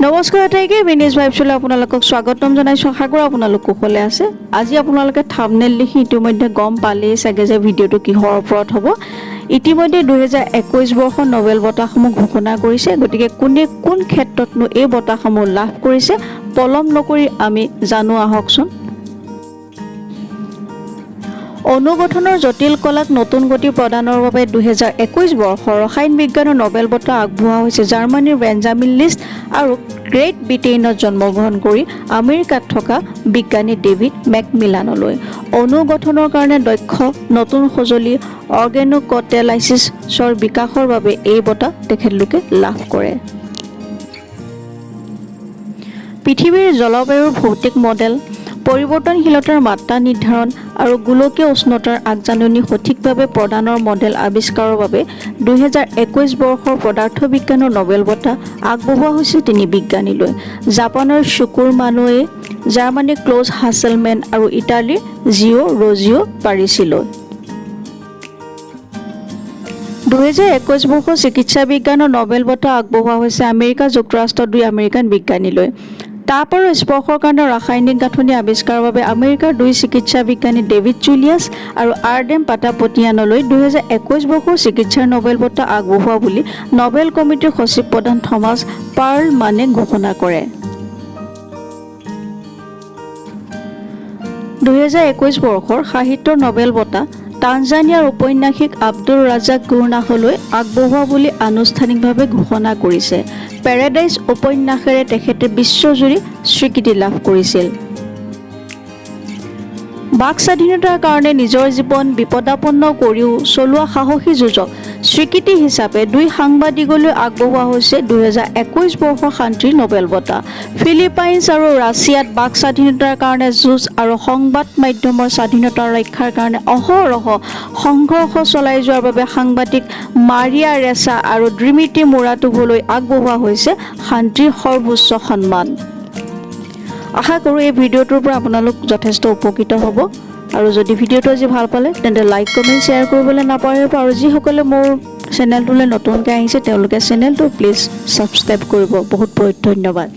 নমস্কাৰ আটাইকে, মিনিজ ভাইবছলৈ আপোনালোকক স্বাগতম জনাইছোঁ। আশা কৰোঁ আপোনালোক কুশলে আছে। আজি আপোনালোকে থামনেল দেখি ইতিমধ্যে গম পালেই চাগে যে ভিডিঅ'টো কিহৰ ওপৰত হ'ব। ইতিমধ্যে 2021 বৰ্ষৰ নবেল বঁটাসমূহ ঘোষণা কৰিছে। গতিকে কোনে কোন ক্ষেত্ৰতনো এই বঁটাসমূহ লাভ কৰিছে, পলম নকৰি আমি জানো আহকচোন। অণুগঠনৰ জটিল কলাক নতুন গতি প্ৰদানৰ বাবে 2021 বৰ্ষৰ ৰসায়ন বিজ্ঞানৰ নবেল বঁটা আগবঢ়োৱা হৈছে জাৰ্মানীৰ বেঞ্জামিন লিষ্ট আৰু গ্ৰেট ব্ৰিটেইনত জন্মগ্ৰহণ কৰি আমেৰিকাত থকা বিজ্ঞানী ডেভিড মেকমিলানলৈ। অণুগঠনৰ কাৰণে দক্ষ নতুন সঁজুলি অৰ্গেনোকেটেলাইচিছৰ বিকাশৰ বাবে এই বঁটা তেখেতলোকে লাভ কৰে। পৃথিৱীৰ জলবায়ুৰ ভৌতিক মডেল, পৰিৱৰ্তনশীলতাৰ মাত্ৰা নিৰ্ধাৰণ আৰু গোলকীয় উষ্ণতাৰ আগজাননী সঠিকভাৱে প্ৰদানৰ মডেল আৱিষ্কাৰৰ বাবে 2021 বৰ্ষৰ পদাৰ্থ বিজ্ঞানৰ নবেল বঁটা আগবঢ়োৱা হৈছে তিনি বিজ্ঞানীলৈ: জাপানৰ শুকুৰ মানোৱে, জাৰ্মানীৰ ক্লজ হাছেলমেন আৰু ইটালীৰ জিঅ' ৰজিঅ' পাৰিছিলৈ। 2021 বৰ্ষৰ চিকিৎসা বিজ্ঞানৰ নবেল বঁটা আগবঢ়োৱা হৈছে আমেৰিকা যুক্তৰাষ্ট্ৰৰ দুই আমেৰিকান বিজ্ঞানীলৈ। তাপ আৰু স্পৰ্শৰ কাৰণে ৰাসায়নিক গাঁথনি আৱিষ্কাৰৰ বাবে আমেৰিকাৰ দুই চিকিৎসা বিজ্ঞানী ডেভিড জুলিয়াছ আৰু আৰ্ডেম পাটাপটিয়ানলৈ 2021 বৰ্ষৰ চিকিৎসাৰ নবেল বঁটা আগবঢ়োৱা বুলি নবেল কমিটিৰ সচিব প্ৰধান থমাছ পাৰ্লমানে ঘোষণা কৰে। 2021 বৰ্ষৰ সাহিত্যৰ নবেল বঁটা তাঞ্জানিয়াৰ ঔপন্যাসিক আব্দুল ৰাজাক গুৰনাহলৈ আগবঢ়োৱা বুলি আনুষ্ঠানিকভাৱে ঘোষণা কৰিছে। পেৰাডাইজ উপন্যাসেৰে তেখেতে বিশ্বজুৰি স্বীকৃতি লাভ কৰিছিল। বাক স্বাধীনতাৰ কাৰণে নিজৰ জীৱন বিপদাপন্ন কৰিও চলোৱা সাহসী যুঁজক স্বীকৃতি হিচাপে দুই সাংবাদিকলৈ আগবঢ়োৱা হৈছে 2021 বৰ্ষৰ শান্তিৰ নবেল বঁটা। ফিলিপাইনছ আৰু ৰাছিয়াত বাক স্বাধীনতাৰ কাৰণে যুঁজ আৰু সংবাদ মাধ্যমৰ স্বাধীনতা ৰক্ষাৰ কাৰণে অহৰহ সংঘৰ্ষ চলাই যোৱাৰ বাবে সাংবাদিক মাৰিয়া ৰেচা আৰু ড্ৰিমিটি মুৰাটোভলৈ আগবঢ়োৱা হৈছে শান্তিৰ সৰ্বোচ্চ সন্মান। আশা কৰোঁ এই ভিডিঅ'টোৰ পৰা আপোনালোক যথেষ্ট উপকৃত হ'ব আৰু যদি ভিডিঅ'টো আজি ভাল পালে, তেন্তে লাইক, কমেণ্ট, শ্বেয়াৰ কৰিবলৈ নাপাহৰিব আৰু যিসকলে মোৰ চেনেলটোলৈ নতুনকৈ আহিছে, তেওঁলোকে চেনেলটো প্লিজ ছাবস্ক্ৰাইব কৰিব। বহুত বহুত ধন্যবাদ।